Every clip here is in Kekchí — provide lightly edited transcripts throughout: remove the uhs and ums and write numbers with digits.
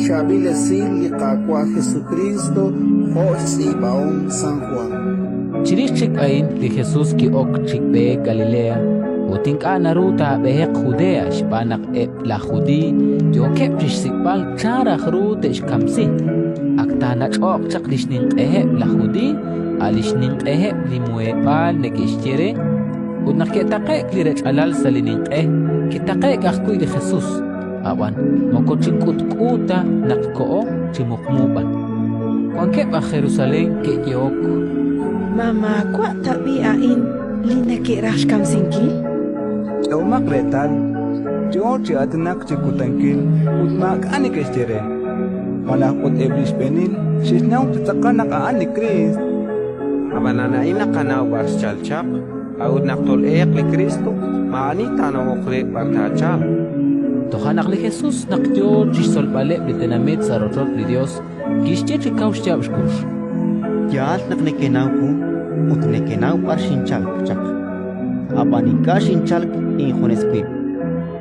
Xchaab'il Esil li Qaawa' Jesukriist jo' xtz'iib'ahom San Jwan. Chirix chik a'in li Jesus ki'ok chi b'eek Galilea, ut ink'a' naru taab'eheq Judea xb'aan naq eb' laj Judiiy yookeb' chi xsik'b'al chan raj ru te'xkamsi. Ak taanach'o'q chaq li xninq'eheb' laj Judiiy, a' li xninq'eheb' li Muheb'aal neke'xye re. Ut naq ke'taqe'k li rech'alal sa' li ninq'e, kitaqe'k ajwi' li Jesus. Ab'an moko chi k'utk'u ta naq koho, chi muqmu b'an. Wankeb' aj Jerusalén ke'yehok: Ma maawa' tab'i' a'in li neke'raj xkamsinkil? K'ehomaq reetal, yo chi aatinak chi kutankil ut maak'a' neke'xye re. Malaj ut eb' li xb'eenil xe'xnaw chi tz'aqal naq a'an li Kriist. Ab'anan a'in naqanaw b'ar xchalk chaq, a'ut naq tol'eeq li Kristo, maa'ani taanawoq re b'ar taachalq. Toja' naq li Jesus, naq yo chi xtzolb'aleb' li tenamit sa' rochoch li Yos, kixye chi kaw xyaab' xkux: Yaal naq nekenaw wu ut nekenaw b'ar xinchalk chaq. Ab'an ink'a' xinchalk injunes wib',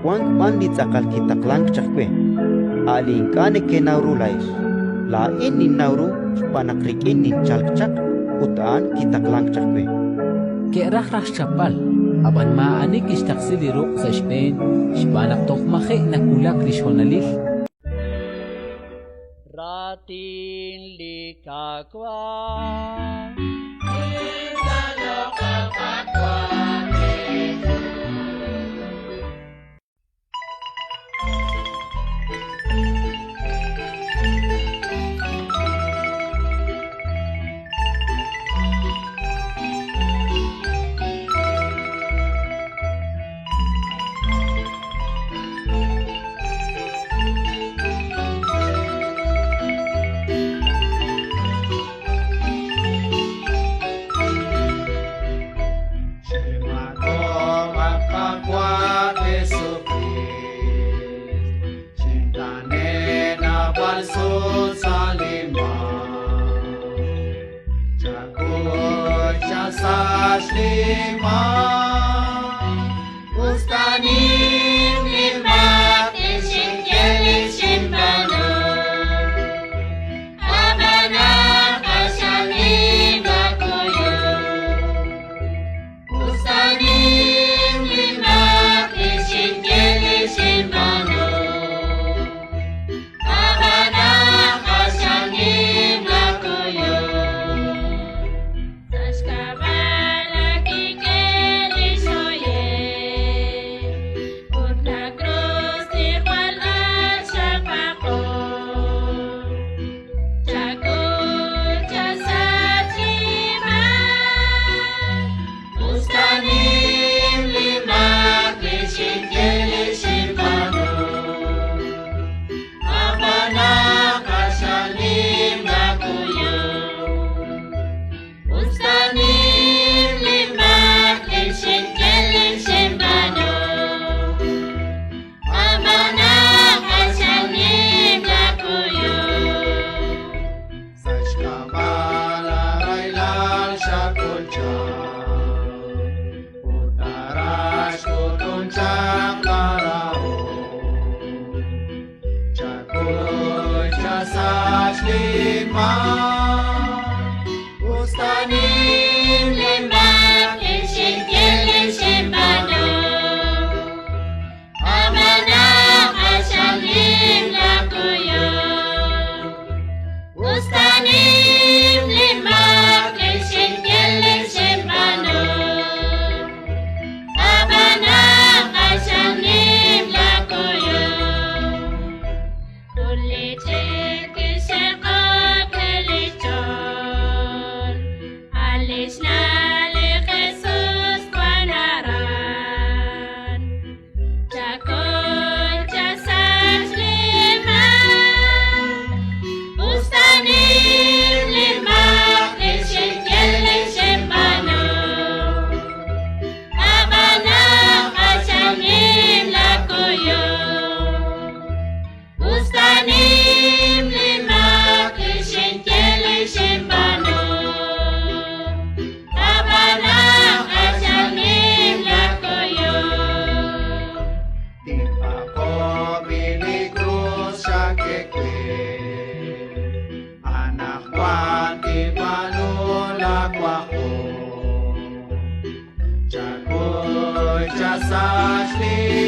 wank b'an li tz'aqal kitaqlank chaq we, a' li ink'a' nekenaw ru laa'ex. Laa'in ninnaw ru xb'aan naq rik'in ninchalk chaq ut a'an kitaqlank chaq we. Ke'raj raj xchapb'al, ab'an maa'ani kixtaqsi li ruq' sa' xb'een xb'aan naq toj maji' nawulak li xhonalil. Raatin li Qaawa'.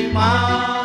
xnimal.